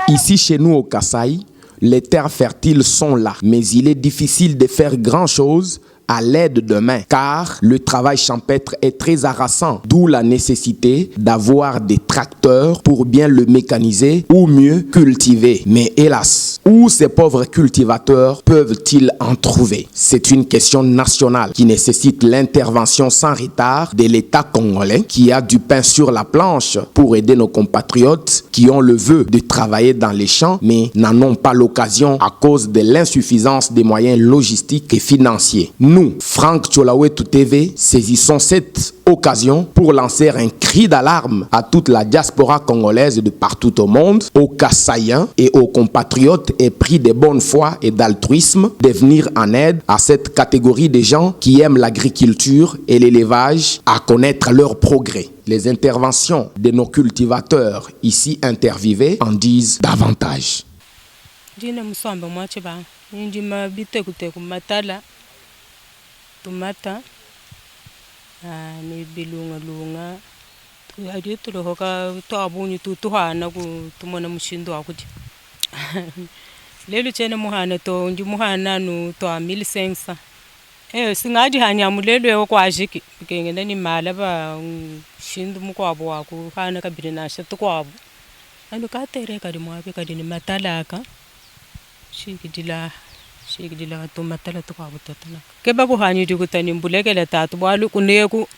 Ici chez nous au Kasaï, les terres fertiles sont là, mais il est difficile de faire grand-chose à l'aide de mains, car le travail champêtre est très harassant, d'où la nécessité d'avoir des tracteurs pour bien le mécaniser ou mieux cultiver. Mais hélas, où ces pauvres cultivateurs peuvent-ils en trouver? C'est une question nationale qui nécessite l'intervention sans retard de l'État congolais qui a du pain sur la planche pour aider nos compatriotes qui ont le vœu de travailler dans les champs mais n'en ont pas l'occasion à cause de l'insuffisance des moyens logistiques et financiers. Nous, Franck Tsholawetu TV, saisissons cette occasion pour lancer un cri d'alarme à toute la diaspora congolaise de partout au monde, aux Kasaïens et aux compatriotes épris de bonne foi et d'altruisme de venir en aide à cette catégorie de gens qui aiment l'agriculture et l'élevage à connaître leur progrès. Les interventions de nos cultivateurs ici interviewés en disent davantage. Ndine musombe mwa Tshibanga ndima bitekuteku matala tumata ni bilungalunga adi tulohoka twabunyi tutuhana ku tumona mushindu wa kudia lelu tshiena muhana to ndi muhana nu twa 1500 singadi hanya mulelu ewo kwajiki bikengela ni mala ba shindu mukwabo wa kuhana kabili nasha tukwabo anu katere kadi mwabe kadi ni matalaka shikidila shikidila tumatala tukwabo totana keba kuhanyi dikutani mbulekele tatu bwalu kuneku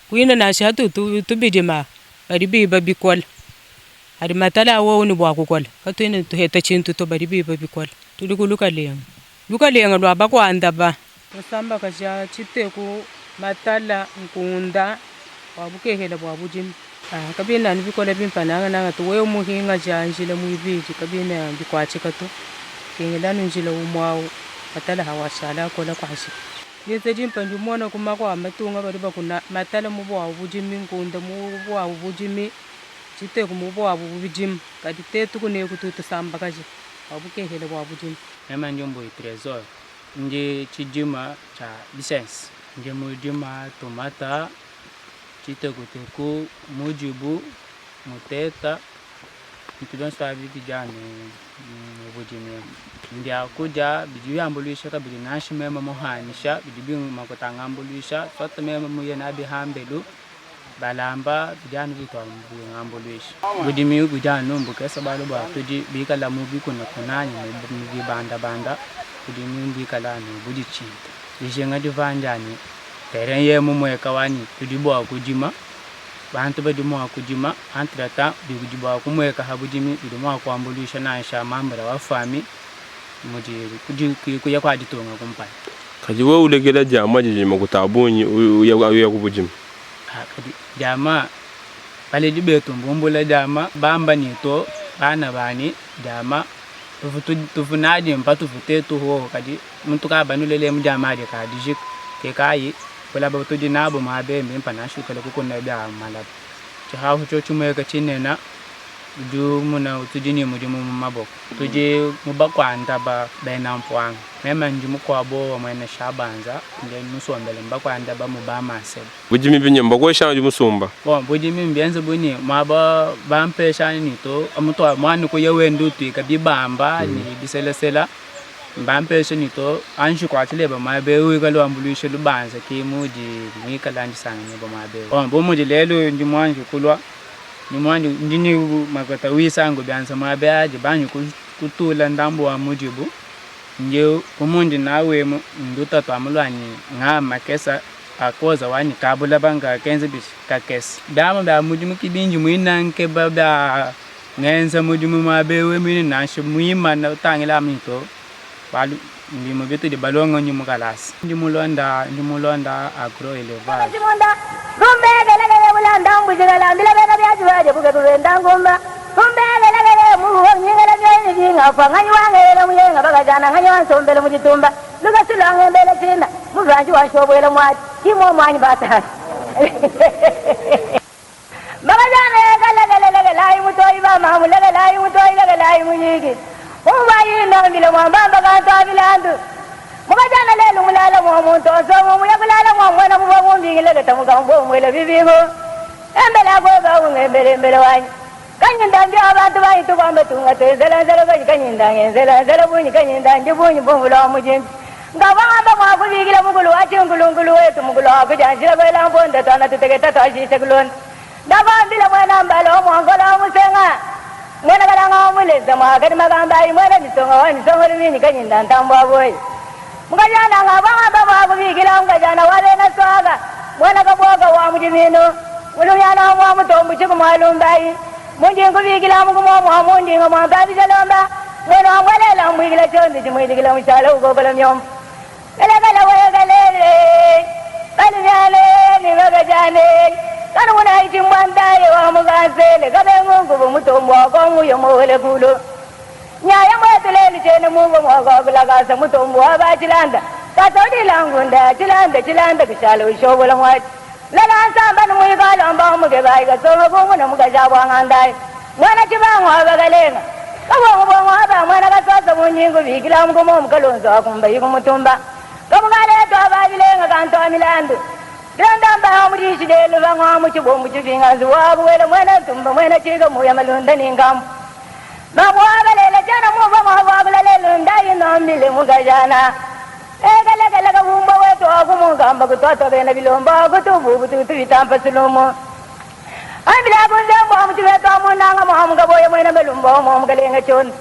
kuina nasha tu tubidima badi biba bikola hadi matala awo ni bwa kukola katuina tuheta chintu to badi biba bikola tuli kulukalenga lukalenga lwa bakwanda ba musamba kasha chiteku matala nkunda wabukehela bwa bujimi kabina ni bikola bimpananga nanga tuwe muhinga janjile muibiji kabina bikwachika to kengela njila umwawu matala hawashala kola kwashi yetse jimpa ndimona kuma kwa matunga bari bakuna matala mu bwa bujimi nkunda mu bwa bujimi chiteku mu bwa bujimi kadi tetu kune kututu samba kaji wabukehela bwa bujimi. Mema njombo trésor nje chijima cha licence nje mujima tomata chitekuteku mujibu muteta bintu byonso abi bijane mu bujimi ndya kuja bidi byambuluisha kabidi nashi mema muhanisha bidi bimakutangambuluisha swata mema muye nabihambelu balamba bijanu bitwa bingambuluisha budimi bujanu mbukesa balu bwa tudi bikala mu bikuna kunani mu bibanda banda budimi bikala nu budi chinta lijenga divanjani terrain ye mu mweka wani tudi bwa kujima bantu badi mwa kujima entre temps bidi bwa kumweka ha budimi bidi mwa kuambuluisha nansha mambura wa fami mudi kuya kwa ditunga kumpala. Kaji we ulegela jama jijima kutabunyi uya uya kubujima. Kadi jama baledi betu mbumbula jama bamba nito bana bani jama tufunadi mpa tufute tuho kadi muntu ka banulele mu jama de ka dijik ke kai kula ba tudi nabo mabe mimpa na shukala kukuna bya malab chihahu cho chumweka chinena du muna tudi ni mudimu mu maboko tudi mubakwanda ba bena mpwanga mema nji mukwabo wa mwene shabanza nje musombele mbakwanda ba mubamase. Bujimi binyamba kwesha nji musumba. Bon bujimi mbienze buni mwaba bampesha ni to amuto mwani ko yewendu tuika bibamba ni biselesela bampesha ni to anji kwatile ba mabe wika lwambuluisha lubanza ki mudi mwika lanji sanga ni ba mabe. Bon bo mudi lelo ndi mwanji kulwa ni mwanji ndini makata wisango byanza mabe aje banyu kutula ndambo wa mujibu nje kumundi nawe nduta twamulwani nga makesa akoza wani kabula banga kenze bis kakesa byama bya mudimu kibinji mwinanke baba ngenza mudimu mabewe mwini nasho mwima na utangila mito balu ndimo bitu di balongo nyi mukalasi ndi mulonda agro elevage. kubingila katamuka mbomwela bibingo embele akweba ungembele mbele wanyi kanyinda mbyo abantu banyi tukwamba tunga twenzela nzela banyi kanyinda ngenzela nzela bunyi kanyinda ndi bunyi bumvula wa mujimbi ngavangamba mwakubikila mukulu wa chingulungulu wetu mukulu wakujanjila kwela mponda twana tuteketa twashishe kulonda ndavambila mwena mbala omwongola omusenga mwena kalanga omuleza mwakati makambayi mwena misonga wa misongo luminyi kanyinda ntambwa boyi mukajana ngavangamba mwakubikila mukajana wavena swaga mwena kabwoka wa mujimino mulumyana mwa mutombu chiku mwalumbayi munjingubikila mukumomwa mundinga mwambabishalomba mwena wambwalela mbwikila chondi chimwilikila mushala ukokola myombo kalakala wekalele balumyane nibakajane kanukuna ichimbwandaye wamukansele kabengungubu mutombo wakonguyo muwele kulo nyaya mwetuleli chene mungu mwakokulakasa mutombo wabachilanda katodilangunda chilanda chilanda kushala ushobola mwachi lalansamba nimwikalomba omukebayi kasonga kumuna mukashabwang'andayi mwana chibango abakalenga kabongo bongo aba mwana kasosa munyingu bikila mukumo mukalonzo akumba ikumutumba kamukaletwa ababilenga kantwa milandu dilondamba omulishi lelo bang'wa muchibombu chifinganzi wabuwele mwene tumba mwene chika muya malunda ningambu mamwabalele chana muva mwabwabulalelo ndayinombile mukajana ekalekele kabumba wetu akumungamba kutwatwa bena bilomba kutububu tutu sulumu ambila kunzembo amuchivetu amunanga mwamukaboye mwene melumba omwomukalenga chondo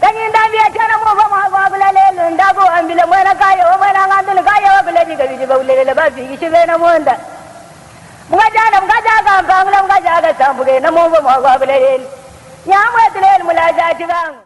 kanyindambia chana muva mwabwabulalelo ndakuambile mwene kayo mwene ngandulu kayo wakulejika bijiba bafikishi bena munda mukajana mukajaka mpangula mukajaka sambukena muva mwabwabulalelo nyamwetuleli mulajachi bangu.